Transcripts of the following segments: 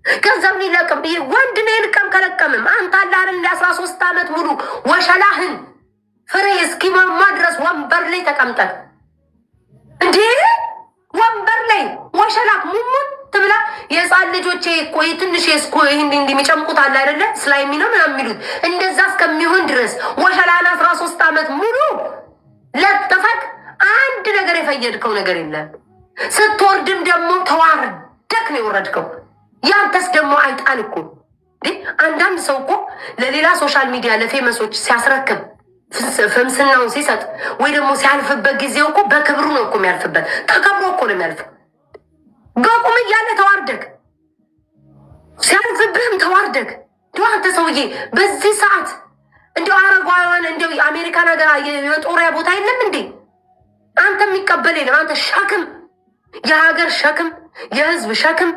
ገንዘብ ሊለቅም ወንድ ነው ይልቀም። ከለቀምም አንተ አለ አይደል 13 ዓመት ሙሉ ወሸላህን ፍሬ እስኪሟሟ ድረስ ወንበር ላይ ተቀምጠህ እንዴ፣ ወንበር ላይ ወሸላክ ሙሙት ብላ የህፃን ልጆቼ እኮ ትንሽ ስኮ ይህን እንዲህ የሚጨምቁት አለ አይደለ፣ slimy ነው ምናምን የሚሉት፣ እንደዛ እስከሚሆን ድረስ ወሸላን 13 ዓመት ሙሉ ለጥፈክ አንድ ነገር የፈየድከው ነገር የለም። ስትወርድም ደግሞ ተዋርደክ ነው የወረድከው። ያንተስ ደግሞ አይጣል እኮ። አንዳንድ ሰው እኮ ለሌላ social media ለ famous ኦች ሲያስረክብ፣ ፍምስናውን ሲሰጥ ወይ ደግሞ ሲያልፍበት ጊዜው እኮ በክብሩ ነው እኮ የሚያልፍበት፣ ተከብሮ እኮ ነው የሚያልፈው። በቁም እያለ ተዋርደግ፣ ሲያልፍብህም ተዋርደግ። እንዲሁ አንተ ሰውዬ በዚህ ሰዓት እንዲሁ አረጋውያን እንዲሁ አሜሪካን ሀገር የጦሪያ ቦታ የለም እንዴ? አንተ የሚቀበል የለም። አንተ ሸክም፣ የሀገር ሸክም፣ የህዝብ ሸክም፣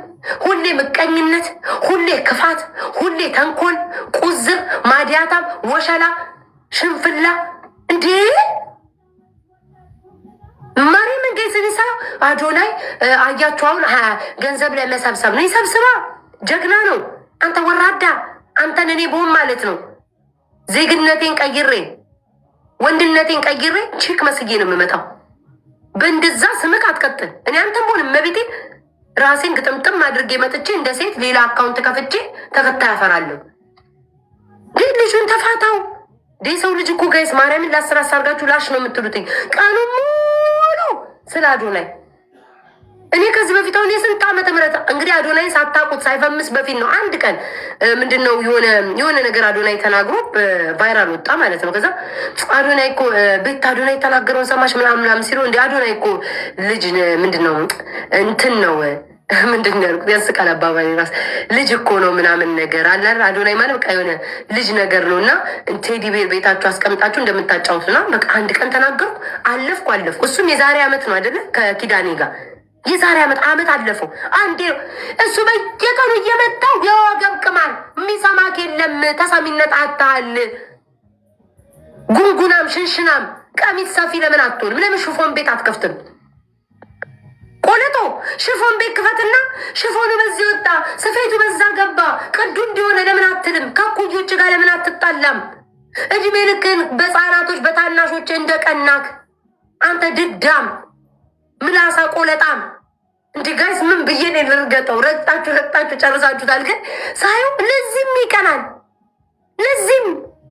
ሁሌ ምቀኝነት፣ ሁሌ ክፋት፣ ሁሌ ተንኮል፣ ቁዝር፣ ማዲያታም፣ ወሸላ፣ ሽንፍላ እንዴ! ማርያም እንዴ ስንሳ አዶናይ አያችሁ፣ አሁን ገንዘብ ለመሰብሰብ ነው። ይሰብስባ፣ ጀግና ነው። አንተ ወራዳ፣ አንተን እኔ ብሆን ማለት ነው ዜግነቴን ቀይሬ ወንድነቴን ቀይሬ chick መስዬ ነው የምመጣው። በእንደዛ ስምክ አትቀጥል። እኔ አንተም ብሆን እመቤቴን ራሴን ግጥምጥም አድርጌ መጥቼ እንደ ሴት ሌላ account ከፍቼ ተከታይ ያፈራለሁ። ግን ልጁን ተፋታው። ሰው ልጅ እኮ guys ማርያምን ለአስር አሳርጋችሁ ላሽ ነው የምትሉትኝ ቀኑ ሙሉ ስለ አዶናይ። እኔ ከዚህ በፊት አሁን የስንት ዓመተ ምህረት እንግዲህ አዶናይን ሳታውቁት ሳይፈምስ በፊት ነው። አንድ ቀን ምንድን ነው የሆነ ነገር አዶናይ ተናግሮ viral ወጣ ማለት ነው። ከዛ አዶናይ እኮ ቤት አዶናይ የተናገረውን ሰማሽ ምናምን ምናምን ሲሉ፣ እንደ አዶናይ እኮ ልጅ ምንድን ነው እንትን ነው ምንድን ነው ያልኩት? ያስቃል አባባሌ ራስ፣ ልጅ እኮ ነው ምናምን ነገር አለ አይደል? አዶናይ ማለት በቃ የሆነ ልጅ ነገር ነው እና teddy bear ቤታችሁ አስቀምጣችሁ እንደምታጫውቱ ነው። በቃ አንድ ቀን ተናገርኩ፣ አለፍኩ አለፍኩ። እሱም የዛሬ ዓመት ነው አይደለ? ከኪዳኔ ጋር የዛሬ ዓመት አለፈው። አንዴ እሱ በየቀኑ እየመጣው የወገብ ቅማል የሚሰማክ የለም። ተሰሚነት አታል። ጉንጉናም ሽንሽናም ቀሚስ ሰፊ ለምን አትሆንም? ለምን ሽፎን ቤት አትከፍትም? ቆለጦ ሽፎን ቤት ክፈትና ሽፎኑ በዚህ ወጣ፣ ስፌቱ በዛ ገባ፣ ቅዱ እንዲሆነ ለምን አትልም? ከኩዮች ጋር ለምን አትጣላም? እድሜ ልክን በህፃናቶች በታናሾች እንደቀናክ አንተ ድዳም ምላሳ ቆለጣም። እንዲህ guys ምን ብዬ ነው ልርገጠው? ረግጣችሁ ረግጣችሁ ጨርሳችሁታል። ግን ሳየው ለዚህም ይቀናል፣ ለዚህም